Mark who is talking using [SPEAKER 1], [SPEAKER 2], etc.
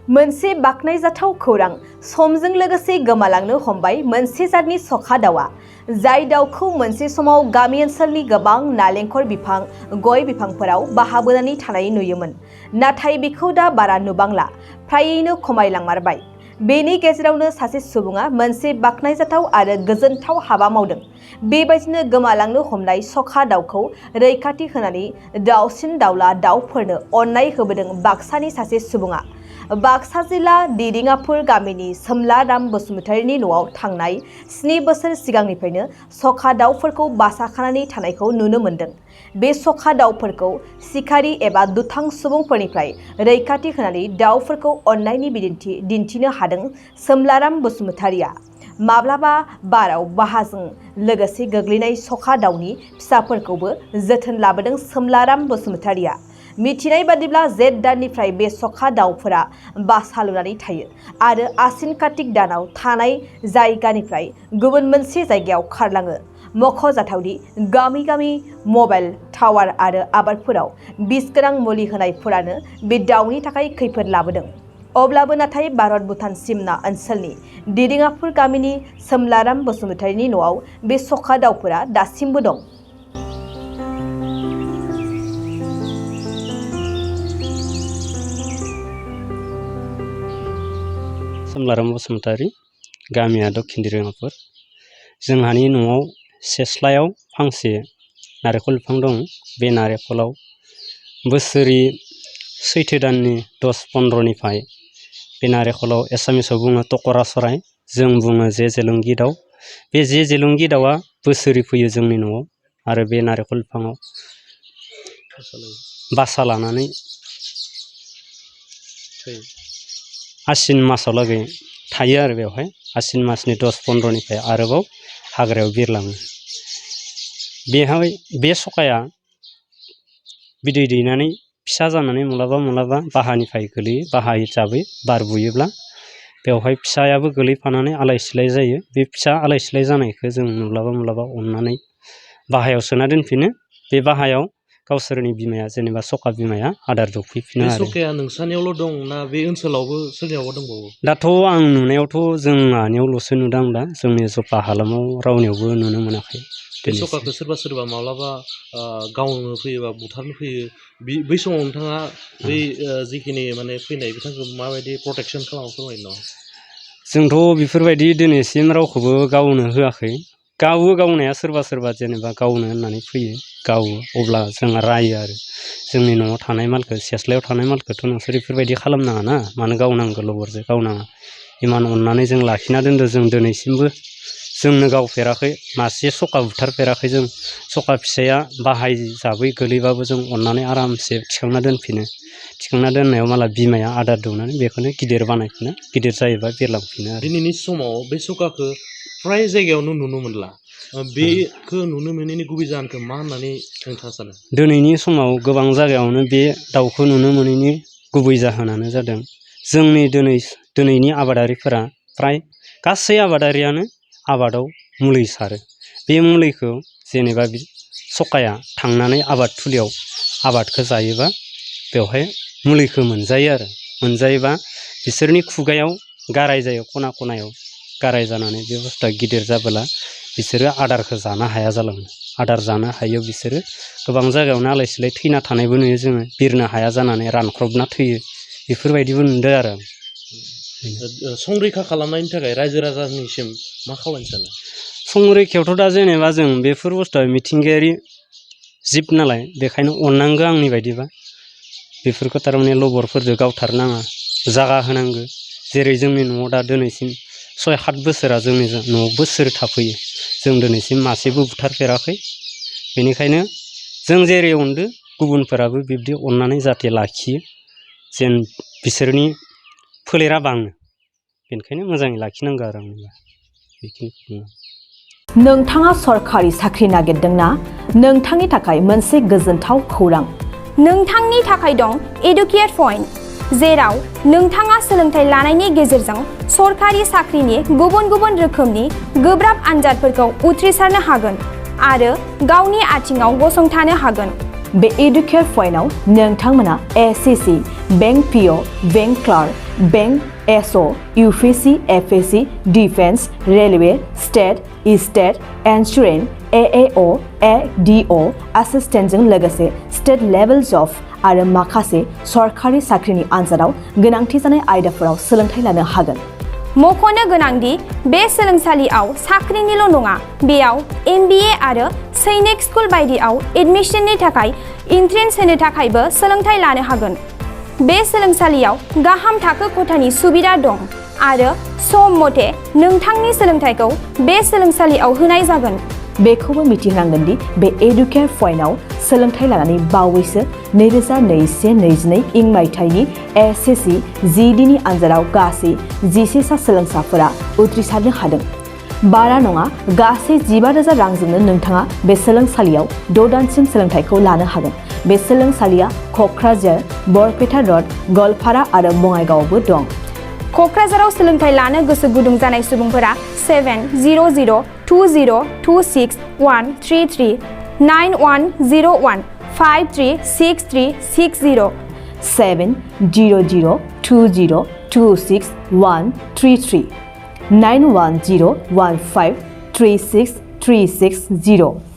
[SPEAKER 1] मोनसे बाखनायजाथाव खौरां समजों लोगोसे गोमालांनो हमबाय मोनसे जातनि सखा दाउआ जाय दाउखौ मोनसे समाव गामि ओनसोलनि गोबां नालेंखर बिफां गय बिफांफोराव बाहाबोनानै थानाय नुयोमोन नाथाय बेखौ दा बारा नुबांला फ्रायैनो खमायलांमारबाय बेनि गेजेरावनो सासे सुबुङा मोनसे बाखनायजाथाव आरो गोजोनथाव हाबा मावदों बेबायदिनो गोमालांनो हमनाय सखा दाउखौ रैखाथि होनानै दाउसिन दाउला दाउफोरनो अननाय होबोदों बाक्सानि सासे सुबुङा बाक्सा जिल्ला दिरिङापुर गामिनि सोमलाराम बसुमतारीनि न'आव थांनाय 7 बोसोर सिगांनिफ्रायनो सखा दाउफोरखौ बासा खानानै थानायखौ नुनो मोन्दों बे सखा दाउफोरखौ सिखारि एबा दुथां सुबुंफोरनिफ्राय रैखाथि होनानै दाउफोरखौ अननायनि बिदिन्थि दिन्थिनो हादों सोमलाराम बसुमतारीया माब्लाबा बाराव बाहाजों लोगोसे गोग्लैनाय सखा दाउनि फिसाफोरखौबो जोथोन लाबोदों सोमलाराम बसुमतारीया मिथिनाय बादिब्ला जेठ दाननिफ्राय बे सखा दाउफोरा बासा लुनानै थायो आरो आसिन कार्तिक दानाव थानाय जायगानिफ्राय गुबुन मोनसे जायगायाव खारलाङो मख'जाथावदि गामि गामि मबाइल टावार आरो आबादफोराव बिस गोनां मुलि होनायफोरानो बे दाउनि थाखाय खैफोद लाबोदों अब्लाबो नाथाय भारत भुटान सिमना ओनसोलनि दिरिङापुर गामिनि सोमलाराम बसुमतारीनि न'आव बे सखा दाउफोरा दासिमबो दं
[SPEAKER 2] सोमलाराम बसुमतारी गामिया दक्षिण दिरिङापुर जोंहानि न'आव सेस्लायाव फांसे नारेंखल बिफां दं बे नारेंखलाव बोसोरै सैथो दाननि 10-15निफ्राय बे नारेंखलाव एसामिसाव बुङो टकरा सराय जों बुङो जेलुंगि दाउ बे जेलुंगि दाउआ बोसोरै फैयो जोंनि न'आव आरो बे नारेंखल बिफाङाव बासा लानानै आसिन मासाव लागै थायो आरो बेवहाय आसिन मासनि 10-15निफ्राय आरोबाव हाग्रायाव बिरलाङो बेहाय बे सखाया बिदै दैनानै फिसा जानानै मालाबा बाहानिफ्राय गोलैयो बाहा हिसाबै बार बुयोब्ला बेवहाय फिसायाबो गोलैफानानै आलाय सिलाय जायो बे फिसा आलाय सिलाय जानायखौ जों मालाबा अननानै बाहायाव सोना दोनफिनो बे बाहायाव गावसोरनि बिमाया जेनेबा सखा बिमाया आदार दौफैफिनो आरो
[SPEAKER 3] सखाया नोंसानियावल' दं ना बे ओनसोलावबो सोरनियावबा दंबावो
[SPEAKER 2] दाथ' आं नुनायावथ' जोंहानियावल'सो नुदों दा जोंनि जफा हालामाव रावनियावबो नुनो मोनाखै
[SPEAKER 3] बे सखाखौ सोरबा माब्लाबा गावनो फैयोबा बुथारनो फैयो बै समाव नोंथाङा बै जिखिनि माने फैनाय बिथांखौ माबायदि प्रटेक्सन खालामो फोरमायनो न'
[SPEAKER 2] जोंथ' बेफोरबायदि दिनैसिम रावखौबो गावनो होआखै गावनाया सोरबा जेनेबा गावनो होननानै फैयो गावो अब्ला जों रायो आरो जोंनि न'आव थानाय मालखौ सेस्लायाव थानाय मालखौथ' नोंसोर बेफोरबायदि खालामनाङा ना मानो गावनांगौ लबरजों गावनाङा इमान अननानै जों लाखिना दोनदों जों दिनैसिमबो जोंनो गावफेराखै मासे सखा बुथारफेराखै जों सखा फिसाया बाहायजाबै गोलैबाबो जों अननानै आरामसे थिखांना दोनफिनो थिखांना दोननायाव माला बिमाया आदार दौनानै बेखौनो गिदिर बानायफिनो गिदिर जायोबा बिरलांफिनो आरो
[SPEAKER 3] दिनैनि समाव बे सखाखौ फ्राय जायगायावनो नुनो मोनला बेखौ नुनो मोनैनि गुबै जाहोनखौ मा होननानै नोंथाङा सानो
[SPEAKER 2] दिनैनि समाव गोबां जायगायावनो बे दाउखौ नुनो मोनैनि गुबै जाहोनानो जादों जोंनि दिनैनि आबादारिफोरा फ्राय गासै आबादारियानो आबादाव मुलि सारो बे मुलिखौ जेनेबा सखाया थांनानै आबाद थिलियाव आबादखौ जायोबा बेवहाय मुलिखौ मोनजायो आरो मोनजायोबा बिसोरनि खुगायाव गाराय जायो खनायाव गाराय जानानै बे बुस्थुआ गिदिर जाबोला बिसोरो आदारखौ जानो हाया जालाङो आदार जानो हायो बिसोरो गोबां जायगायावनो आलाय सिलाय थैना थानायबो नुयो जोङो बिरनो हाया जानानै रानख्रबना थैयो बेफोरबायदिबो नुदों आरो
[SPEAKER 3] संरैखा खालामनायनि थाखाय रायजो राजानिसिम मा खालामनो सानो
[SPEAKER 2] संरैखायावथ' दा जेनेबा जों बेफोर बुस्थुआ मिथिंगायारि जिब नालाय बेखायनो अननांगौ आंनि बायदिबा बेफोरखौ थारमाने लबरफोरजों गावथारनाङा जागा होनांगौ जेरै जोंनि न'आव दा दिनैसिम 6-7 बोसोरा जोंनि न'आव बोसोर थाफैयो जों दिनैसिम मासेबो बुथारफेराखै बेनिखायनो जों जेरै अनदो गुबुनफोराबो बिब्दि अननानै जाहाथे लाखियो जेन बिसोरनि फोलेरा बाङो बेनिखायनो मोजाङै लाखिनांगौ आरो आंनिबा बेखिनिखौ
[SPEAKER 1] नोंथाङा सरखारि साख्रि नागिरदोंना नोंथांनि थाखाय मोनसे गोजोनथाव खौरां
[SPEAKER 4] नोंथांनि थाखाय दं एडुकेट पइन्ट जेराव नोंथाङा सोलोंथाइ लानायनि गेजेरजों सरखारि साख्रिनि गुबुन रोखोमनि गोब्राब आनजादफोरखौ उथ्रिसारनो हागोन आरो गावनि आथिङाव गसंथानो हागोन बे एडुकेट पइन्टआव नोंथांमोना SSC bank PO bank clerk
[SPEAKER 1] bank, SO, UPSC, FSC, defence, railway, state, insurance, AAO, ADO, एसिस्टेन्टजों लोगोसे स्टेट लेभेल जब आरो माखासे सरकारि साख्रिनि आनजादाव गोनांथि जानाय आयदाफोराव सोलोंथाइ लानो हागोन।
[SPEAKER 4] मख'नो गोनांदि बे सोलोंसालियाव साख्रिनिल' नङा, बेयाव MBA आरो सैनिक स्कुल बायदियाव एडमिशननि थाखाय एन्ट्रेन्स होनो थाखायबो सोलोंथाइ लानो हागोन। बे सोलोंसालियाव गाहाम थाखो खथानि सुबिदा दं आरो सम मथे नोंथांनि सोलोंथाइखौ बे सोलोंसालियाव होनाय जागोन।
[SPEAKER 1] बेखौबो मिथिनांगोन दि बे एडुकेयार पइन्टआव सोलोंथाइ लानानै बावैसो 2021-22 इं मायथाइनि SSC GD नि आनजादाव गासै 11 सा सोलोंसाफोरा उथ्रिसारनो हादों। बारा नङा, गासै 15,000 रांजोंनो नोंथाङा बे सोलोंसालियाव 6 दानसिम सोलोंथाइखौ लानो हागोन। बे सोलोंसालिया क'क्राझार, बरपेटा रड, गवालपारा आरो बङाइगावआवबो दं।
[SPEAKER 4] क'क्राझाराव सोलोंथाइ लानो गोसो गुदुं जानाय सुबुंफोरा 70020261133 9101 536360
[SPEAKER 1] 70020261133 9101536360